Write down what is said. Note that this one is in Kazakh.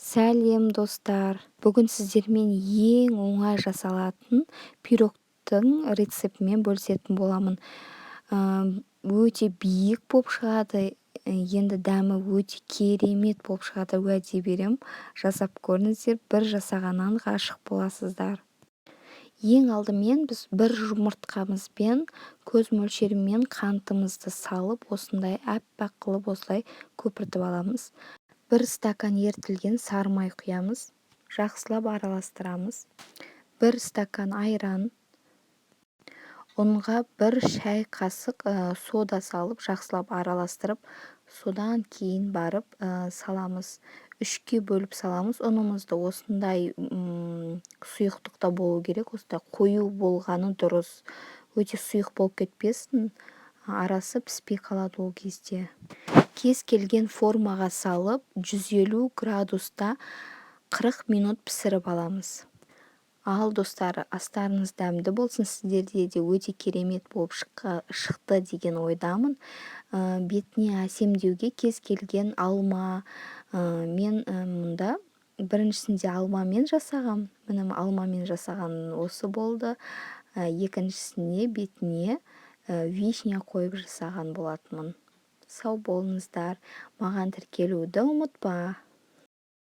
Сәлем, достар! Бүгін сіздермен ең оңай жасалатын пирогтың рецептімен бөлісетін боламын. Өте биік болып шығады, енді дәмі өте керемет болып шығады, уәде берем. Жасап көріңіздер, бір жасағаннан ғашық боласыздар. Ең алдымен біз бір жұмыртқамызбен көз мөлшерімен қантымызды салып, осындай аппақ қылып, осылай көпіртіп аламыз. 1 стакан ерітілген сары май құямыз, жақсылап араластырамыз. 1 стакан айран, ұнға 1 шай қасық сода салып, жақсылап араластырып, содан кейін барып саламыз. Үшке бөліп саламыз ұнымызды. Осындай сұйықтықта болу керек, осындай қою болғаны дұрыс. Өте сұйық болып кетпесін, арасы піспей қалады ол кезде. Кез келген формаға салып, 150 градуста 40 минут пісіріп аламыз. Ал, достар, астарыңыз дәмді болсын! Сіздерде де өте керемет болып шықты деген ойдамын. Бетіне әсемдеуге кез келген алма, мен мұнда біріншісінде алмамен жасағам, міне, алмамен жасаған осы болды. Екіншісіне бетіне вишня қойып жасаған болатынмын. Сау болыңыздар! Маған тіркелуді ұмытпа.